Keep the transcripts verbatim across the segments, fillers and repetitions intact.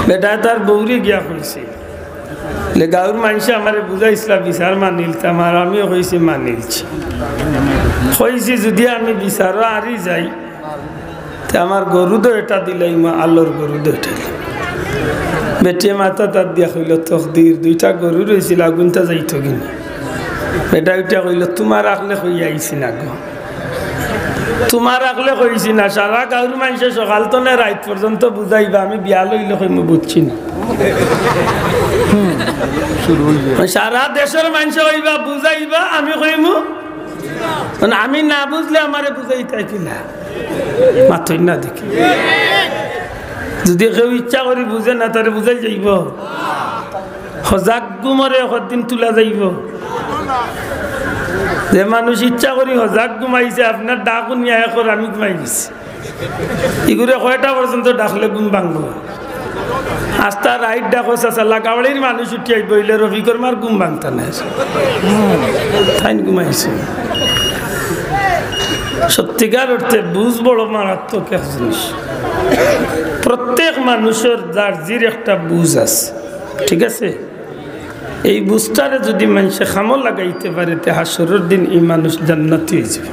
বেটায় তার বউরে গিয়া কইছে, লে গাঁওর মানষে আমারে বুঝাইছলা বিচার মানিলতাম, আর আমিও কইছি মানিলছি। কইছি যুদি আমি বিচারো আরি যাই, তে আমার গরু দুইটা দিলাইমু, আলর গরু দুইটা। বেটিয়ে মাথাত আত দিয়া কইলো, তকদির, দুইটা গরু রইছিল, আগুনটা যাইতো কিনা। বেটায় উঠিয়া কইলো, তুমার আখলে কইয়া আইছি না গো। তুমার আখলে কইছি না, সারা গাঁওর মানষে সকাল তনে রাইত পর্যন্ত বুঝাইবা, আমি বিয়া লইলে কইমু বুঝছি না। হুম, শুরু অইছে। সারা দেশর মানষে কইবা, বুঝাইবা, আমি কইমু, মানে, আমি না বুঝলে আমারে বুঝাইতায় কিলা? মাতইন না দেখি। যুদি কেউ ইচ্ছা করি বুঝে না, তারে বুঝাই যাইবো? হজাক ঘুমরে একদিন তুলা যাইবো। যে মানুষ ইচ্ছা করি হজাক ঘুমাইছে, আপনার ডাক হুনিয়া একর আমি ঘুমাই গেছি। ইগুরে কয়টা পর্যন্ত ডাকলে ঘুম ভাঙবো? আস্তা রাইত ডাকো চাচা, লাগাবাড়ির মানুষ উঠি আইবো, ইলে রফিকর মার ঘুম ভাঙতা নায়। তাইন ঘুমাইছে। সত্যিকার অর্থে বুঝ বড় মারাত্মক এক জিনিস। প্রত্যেক মানুষর যার জির একটা বুঝ আছে, ঠিক আছে? এই বুঝটারে যুদি মানষে কামো লাগাইতে পারে, তে হাশরর দিন ই মানুষ জান্নাতি অইযিবো।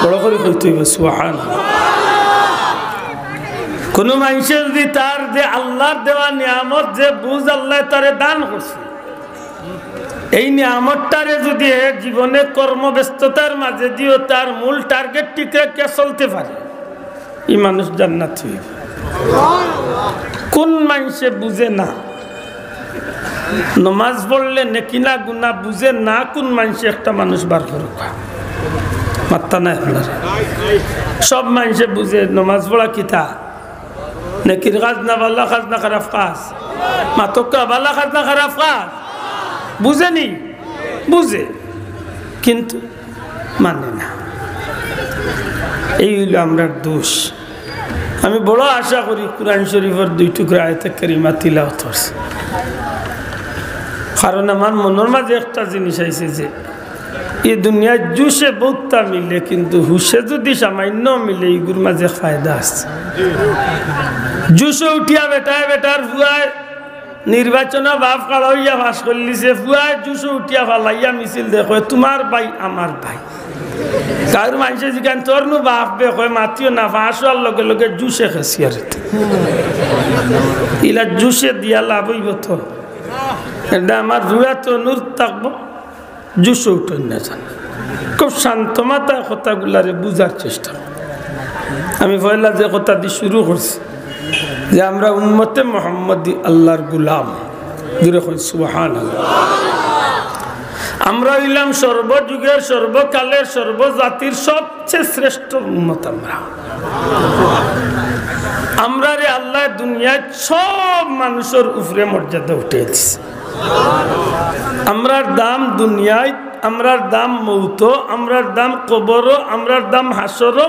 বড় করি কইতে অইবো, সুবহান। কুনু মানষে যুদি তার যে আল্লার দেওয়া নিয়ামত, যে বুঝ আল্লায় তারে দান করছে, এই নিয়ামতটারে যুদি হে জীবনে কর্মব্যস্ততার মাঝে দিও তার মূল টার্গেট ঠিক রাখিয়া চলতে পারে, ই মানুষ জান্নাতি অইবো। কুন মানষে বুঝে না, নমাজ পড়লে নেকি না গুনা বুঝে না, কুন মানষে একটা মানুষ বার করুক্কা? মাত্তা নাই আপনার। সব মানষে বুঝে নমাজ পড়া কিতা, নেকির কাজ না, ভালা কাজ না, খারাপ কাজ? মাতউক্কা, ভালা কাজ না, খারাপ কাজ? বুঝে নি? বুঝে, কিন্তু মানে না। এই অইলো আমরার দোষ। আমি বড় আশা করি কুরআন শরীফর দুই টুকরা আয়াতে কারিমা তিলাওয়াত করছি, কারণ আমার মনর মাঝে একটা জিনিস আইছে যে ই দুনিয়াত জুশে বউততা মিলে, কিন্তু হুশে যুদি সামান্য মিলে, ইগুর মাঝে ফায়দা আছে। জুশো উঠিয়া বেটায় বেটার ফুয়ায় নির্বাচনো বাফ খাড়া অইয়া পাশ করিলিছে, ফুয়ায় জুশো উঠিয়া ফালাইয়া মিছিল দেখো, তুমার ভাই আমার ভাই। গাঁওর মানষে জিকাইন, তোর নু বাফ বে? কয়, মাতিও না, ফাঁস অওয়ার লগে লগে জুশে খেছি আর ইতা। ইলা জুশে দিয়া লাভ অইবো তো? এটা আমার জুড়া তো নূর থাকবো। জুশো উঠইন না জান। খুব শান্ত মাথায় কথাগুলারে বুঝার চেষ্টা করি। আমি পয়লা যে কথাদি শুরু করছি যে আমরা উম্মতে মুহাম্মদী, আল্লার গুলাম। জোরে কই সুবহানাল্লাহ। আমরা অইলাম সর্বযুগের, সর্বকালের, সর্বজাতির সবচেয়ে শ্রেষ্ঠ উম্মত আমরা। আমরারে আল্লায় দুনিয়াত সব মানুষর উপরে মর্যাদা উঠাই দিছে। আমরার দাম দুনিয়াত, আমরার দাম মউতো, আমরার দাম কবরো, আমরার দাম হাশরো,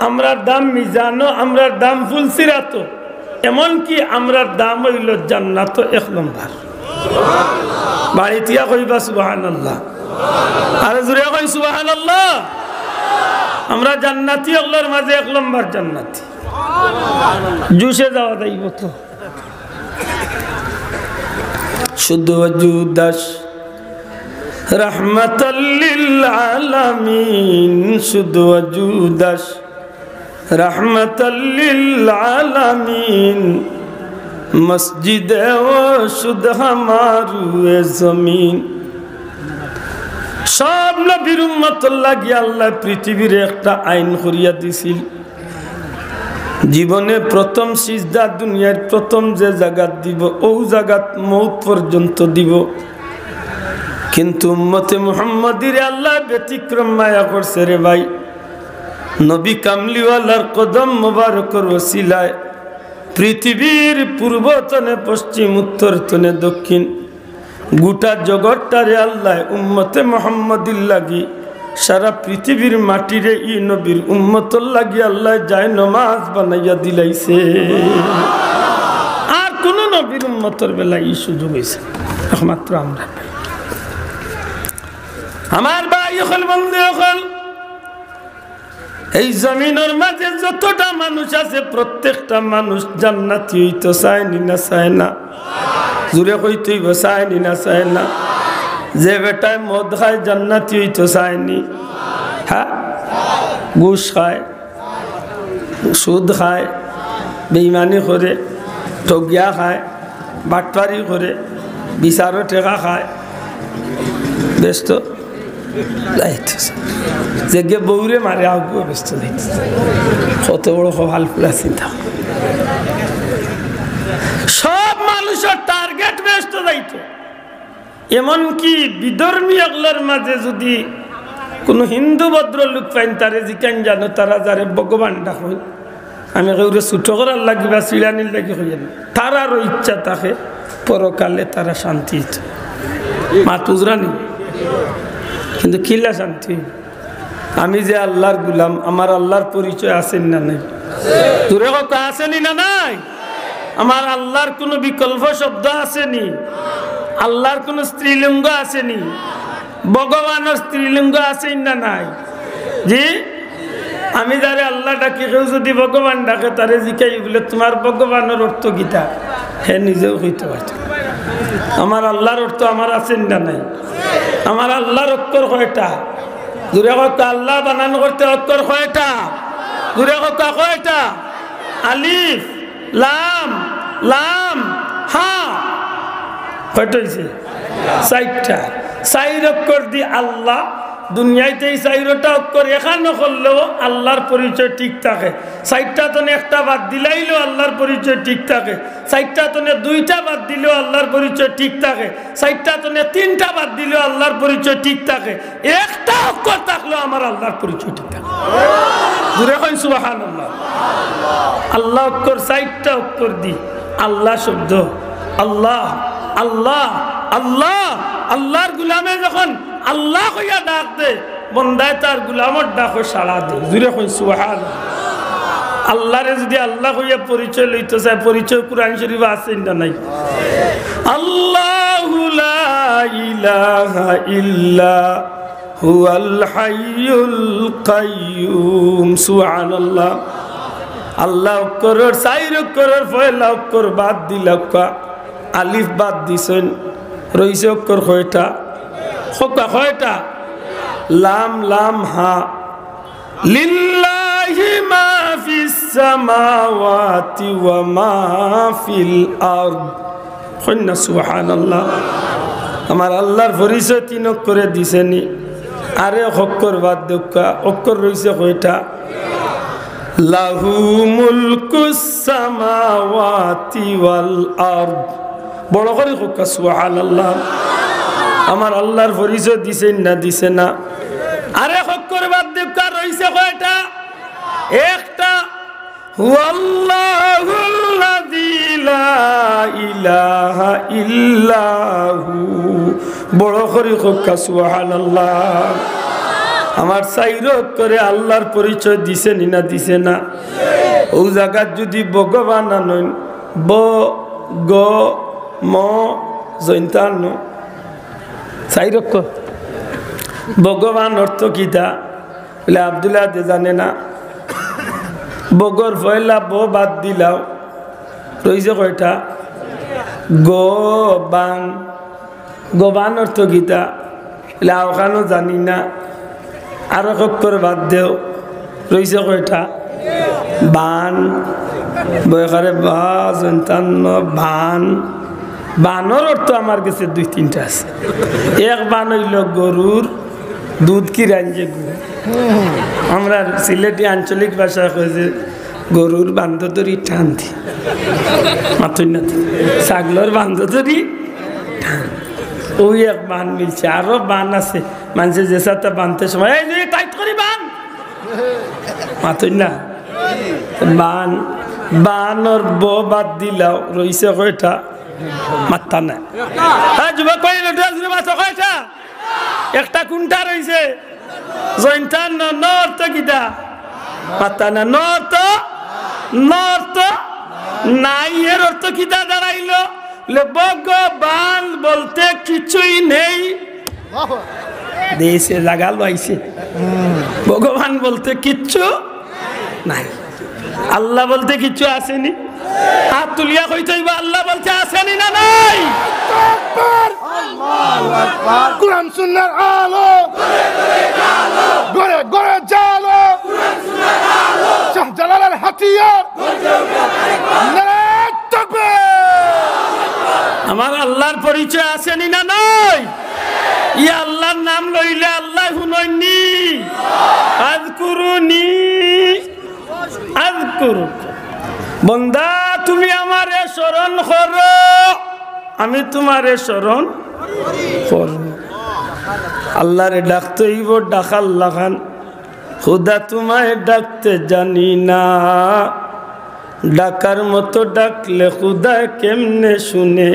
আমরার দাম মিজানো, আমরার দাম ফুলসিরাতো, এমনকি আমরার দাম অইলো জান্নাতো এক নম্বর। বাড়িত গিয়া কইবা সুবহানাল্লাহ। আরো জোরে কই সুবহানাল্লাহ। আমরা জান্নাতি অকলর মাঝে এক নম্বর জান্নাতি। জুশে যাওয়া যাইবো তো। শুধু অজু দাস রহমতাল্লিল আলামিন, শুধু অজু দাস রহমতাল্লিল আলামিন, মসজিদে ও শুধ হামারু এ জমিন। সব নবীর উম্মতর লাগি আল্লায় পৃথিবীর একটা আইন করিয়া দিছিল। জীবনে প্রথম সিজদা দুনিয়ার প্রথম যে জাগাত দিবো, অউ জাগাত মউত পর্যন্ত দিবো। কিন্তু উম্মতে মুহাম্মদীরে আল্লায় ব্যতিক্রম মায়া করছে রে ভাই। নবী কামলিওয়ালার কদম মোবারকর ওসিলায় পৃথিবীর পূর্ব তনে পশ্চিম, উত্তর তনে দক্ষিণ, গুটা জগৎটারে আল্লায় উম্মতে মুহাম্মদীর লাগি, সারা পৃথিবীর মাটিরে ই নবীর উম্মতর লাগি আল্লায় জায়নামাজ বানাইয়া দিলাইছে। আর কুনু নবীর উম্মতর বেলায় ই সুযোগ অইছে না, একমাত্র আমরা। আমার ভাই অকল, বন্ধু অকল, এই জমিনর মাঝে যতটা মানুষ আছে, প্রত্যেকটা মানুষ জান্নাতি অইতো চায় নি না চায় না? জোরে কইতে অইবো, চায় নি না চায় না? যে বেটায় মদ খায়, জান্নাতি অইতো চায় নি? হ্যাঁ, ঘুষ খায়, সুদ খায়, বেইমানি করে, ঠগিয়া খায়, বাটপারি করে, বিচারো টেকা খায়, বেহেস্তো যাইতো। যেগে বউরে মারে, আগুয়ে বেহেস্তো যাইতো। কত বড় কপাল পুড়া চিন্তা। সব মানুষর টার্গেট বেহেস্তো যাইতো। এমনকি বিধর্মী অকলর মাঝে যুদি কুনু হিন্দু ভদ্রলোক পাইন, তারে জিকাইন, "জানো তারা যারে ভগবান ডাকইন?" আমি কেউরে ছুটো করার লাগি বা চিড়ানির লাগি কইয়ার না। তারারও ইচ্ছা থাকে পরকালে তারা শান্তি অইতো। মাত বুঝরা নি? কিন্তু কিলা শান্তি? আমি যে আল্লার গুলাম, আমার আল্লার পরিচয় আছে নি না নাই? জোরে কউক্কা, আছে নি না নাই? আমার আল্লার কুনু বিকল্প শব্দ আছে নি? আল্লার কুনু স্ত্রীলিঙ্গ আছে নি? ভগবানর স্ত্রীলিঙ্গ আছে নি না নাই? জি? আমি যারে আল্লা ডাকি, কেউ যুদি ভগবান ডাকে, তারে জিকাই বুলে, "তুমার ভগবানর অর্থ কিতা?" হে নিজেও কইতো পারতো না। আমার আল্লার অর্থ আমার আছে নি না নাই? আমার আল্লার অক্ষর কয়টা? জোরে কউক্কা, আল্লা বানান করতে অক্ষর কয়টা? জোরে কউক্কা, কয়টা? আলিফ, লাম, লাম, হা। কয়টা অইছে? চাইরটা। চাইর অক্ষর দি আল্লা। দুনিয়াইত এই চাইরটা অক্ষর একখানো করলেও আল্লার পরিচয় ঠিক থাকে। চাইরটা তনে একটা বাদ দিলাইলেও আল্লার পরিচয় ঠিক থাকে। চাইরটা তনে দুইটা বাদ দিলেও আল্লার পরিচয় ঠিক থাকে। চাইরটা তনে তিনটা বাদ দিলেও আল্লার পরিচয় ঠিক থাকে। একটা অক্ষর থাকলেও আমার আল্লার পরিচয় ঠিক থাকে। জোরে কইন সুবহানাল্লাহ। আল্লা অক্ষর, চাইরটা অক্ষর দি আল্লা শব্দ। আল্লা, আল্লা, আল্লা। আল্লার গুলামে যখন আল্লা কইয়া ডাক দে, বন্দায় তার গুলামর ডাকো সাড়া দে। জোরে কইন সুবহানাল্লাহ। আল্লারে যুদি আল্লা কইয়া পরিচয় লইতো চায়, পরিচয় কুরআন শরীফো আছে নি না নাই? আল্লাহু লা ইলাহা ইল্লা হুয়াল হাইয়ুল কাইয়ুম। সুবহানাল্লাহ। আল্লা অক্ষরর, চাইর অক্ষরর পয়লা অক্ষর বাদ দিলাউক্কা, আলিফ বাদ দিছইন, রইছে অক্ষর কয়টা? কউক্কা, কয়টা? লাম, লাম, হা। লিল্লাহি মা ফিস সামাওয়াতি ওয়া মা ফিল আরদ। কইন না সুবহানাল্লাহ। আমার আল্লার পরিচয় তিন অক্ষরে দিছে নি। আরেক অক্ষর বাদ দেউক্কা, অক্ষর রইছে কয়টা? লাহু মুলকুস সামাওয়াতি ওয়াল আরদ। বড় করি কউক্কা সুবহানাল্লাহ। আমার আল্লার পরিচয় দিছে না, দিছে না? আরেক অক্ষর বাদ দেউক্কা, রইছে কয়টা? একটা। হুয়াল্লাহুল্লাযী লা ইলাহা ইল্লা হু। বড় করি কউক্কা সুবহানাল্লাহ। আমার চাইর অক্ষরে আল্লার পরিচয় দিছে নি না দিছে না? অউ জাগাত যুদি ভগবান আনইন, ব, গ, ম, জইন্তান ন। চাইর অক্ষর। ভগবান অর্থ কিতা? বুলে, আব্দুল্লাহ দে জানে না। বগর পয়লা ব বাদ দিলাও, রইছে কয়টা? গ, বান। গবান অর্থ কিতা? বুলে, অখানও জানি না। আরো অক্ষর বাদ দেও, রইছে কয়টা? বান। বয়কারে বা, জন্তান্ন, বান। বানর অর্থ আমার গেছে দুই তিনটা আছে। এক বান অইলো গরুর দুধ কিরাইন যে গরু। আমরা সিলেটি আঞ্চলিক ভাষায় কই যে, "গরুর বান্ধ ধরি টান দি।" মাতইন না তো। ছাগলর বান্ধ ধরি টান। অউ এক বান মিলছে, আরো বান আছে। মানষে যেসাতা বানতে সময়, "এই যে টাইট করি বান।" মাতইন না। বান, বানর ব বাদ দিলাও, রইছে কয়টা? মাত্তা নাই। হ্যাঁ, যুবক ভাই, এটা জুড়ে মাত্র কয়টা? একটা কুনটা রইছে? জইন্তান ন, ন অর্থ কিতা? মাত্তা না, ন অর্থ, ন অর্থ নাই, এর অর্থ কিতা দাঁড়াইলো? লে ভগবান বলতে কিছুই নেই। দেশে জাগা লইছে। ভগবান বলতে কিচ্ছু নাই। আল্লাহ বলতে কিচ্ছু আছেনি? হাত তুলিয়া কইতে অইবো, আল্লাহ বলতে আছেনি না নাই? কোরআন সুন্নাহর আলো, ঘরে ঘরে জালো, শাহজালালের হাতিয়ার, নারায়ে তাকবীর। আমার আল্লাহর পরিচয় আছেনি না নাই? ই আল্লাহর নাম লইলে আল্লায় হুনইননি? আযকুরুনি আযকুরুকুম। বন্দা, তুমি আমারে স্মরণ করো, আমি তুমারে স্মরণ করমু। আল্লাহরে ডাকতে অইবো ডাকার লাখান। খুদা তুমায় ডাকতে জানি না, ডাকার মতো ডাকলে খুদায় কেমনে শুনে?